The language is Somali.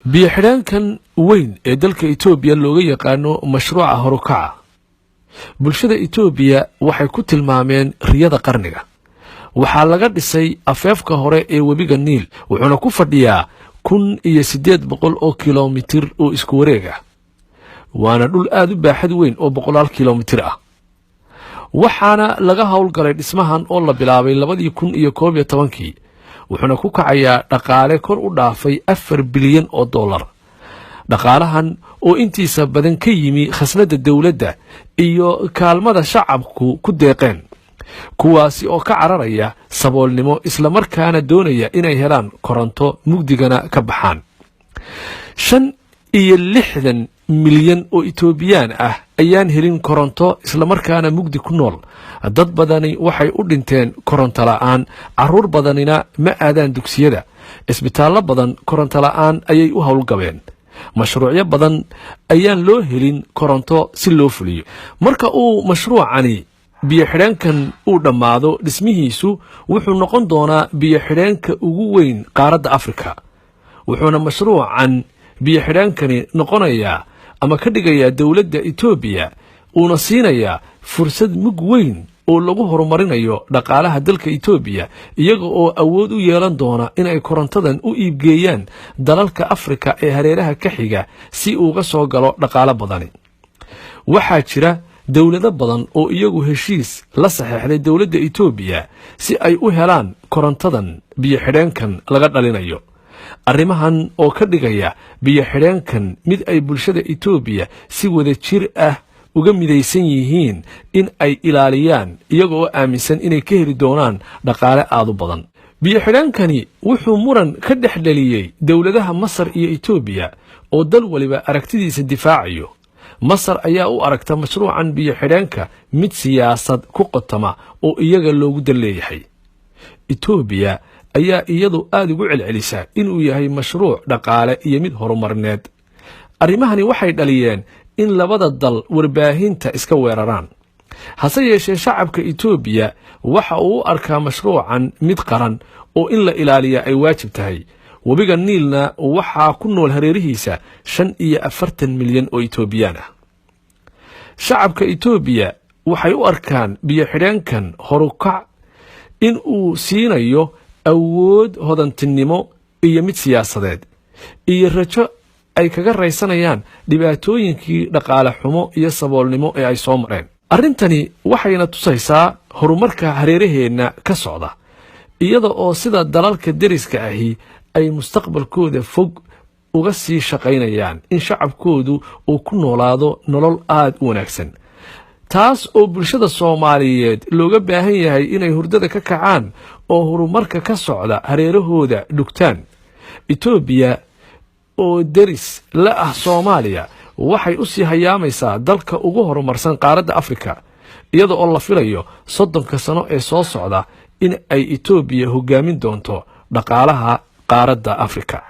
Biyo-xidheenkan weyn ee dalka Itoobiya looga yaqaano mashruuca horukaca, bulshada Itoobiya waxay ku tilmaameen riyada qarniga. Waxaa laga dhisay afeefka hore ee webiga Niil, wuxuuna ku fadhiyaa 1800 oo kilomitir oo isku wareeg ah, waana dhul aad u baaxad weyn oo boqolaal kilomitir ah. Waxaana laga howlgalay dhismahan oo la bilaabay 2011-kii, wuxuuna ku kacayaa dhaqaale kor u dhaafay 4 bilyan oo dollar. Dhaqaalahan oo intiisa badan ka yimi khasnadda dowladda iyo kaalmada shacabku ku deeqeen, kuwaasi oo ka cararaya saboolnimo, islamarkaana doonaya inay helaan koronto, mugdigana ka baxaan. 65 milyan oo Itoobiyaan ah ayaan helin koronto, islamarkaana mugdi ku nool. Dad badani waxay u dhinteen koronto la'aan, carruur badanina ma aadaan dugsiyada. Isbitaallo badan koronto la'aan ayay u howlgabeen. Mashruucyo badan ayaan loo helin koronto si loo fuliyo. Marka uu mashruucani biyo-xidheenkan uu dhammaado dhismihiisu, wuxuu noqon doonaa biyo-xidheenka ugu weyn qaaradda Afrika, wuxuuna mashruucan biyo-xidheenkani noqonayaa ama ka dhigayaa dowladda Itoobiya, uuna siinayaa fursad mug weyn oo lagu horumarinayo dhaqaalaha dalka Itoobiya, iyaga oo awood u yeelan doona inay korontadan u iibgeeyaan dalalka Afrika ee hareeraha ka xiga si uuga soo galo dhaqaalo badani. Waxaa jira dowlado badan oo iyagu heshiis la saxeexday dowladda Itoobiya si ay u helaan korontadan biyo-xidheenkan laga dhalinayo. Arrimahan oo ka dhigaya biyo-xidheenkan mid ay bulshada Itoobiya si wada jir ah uga midaysan yihiin in ay ilaaliyaan, iyaga oo aaminsan inay ka heli doonaan dhaqaale aad u badan. Biyo-xidheenkani wuxuu muran ka dhex dhaliyey dowladaha Masar iyo Itoobiya, oo dal waliba aragtidiisa difaacayo. Masar ayaa u aragta mashruucan biyo-xidheenka mid siyaasad ku qotama oo iyaga loogu dan leeyahay. Itoobiya ayaa iyadu aada ugu celcelisa inuu yahay mashruuc dhaqaale iyo mid horumarineed. Arrimahani waxay dhaliyeen in labada dal warbaahinta iska weeraraan. Hase yeeshee, shacabka Itoobiya waxa uu u arkaa mashruucan mid qaran oo in la ilaaliya ay waajib tahay. Webiga Niilna waxaa ku nool hareerihiisa 45 milyan oo Itoobiyaan ah. Shacabka Itoobiya waxay u arkaan biyo-xidheenkan horukac in uu siinayo awood hodantinimo iyo mid siyaasadeed iyo rajo ay kaga raysanayaan dhibaatooyinkii dhaqaale xumo iyo saboolnimo ee ay soo mareen. Arrintani waxayna tusaysaa horumarka hareeraheenna ka socda, iyada oo sida dalalka deriska ahi ay mustaqbalkooda fog uga sii shaqaynayaan in shacabkoodu uu ku noolaado nolol aad u wanaagsan, taas oo bulshada Soomaaliyeed looga baahan yahay inay hurdada ka kacaan oo horumarka ka socda hareerahooda dhugtaan. Itoobiya oo deris la ah Soomaaliya waxay u sii hayaamaysaa dalka ugu horumarsan qaaradda Afrika, iyada oo la filayo 30-ka sano ee soo socda in ay Itoobiya hogaamin doonto dhaqaalaha qaaradda Afrika.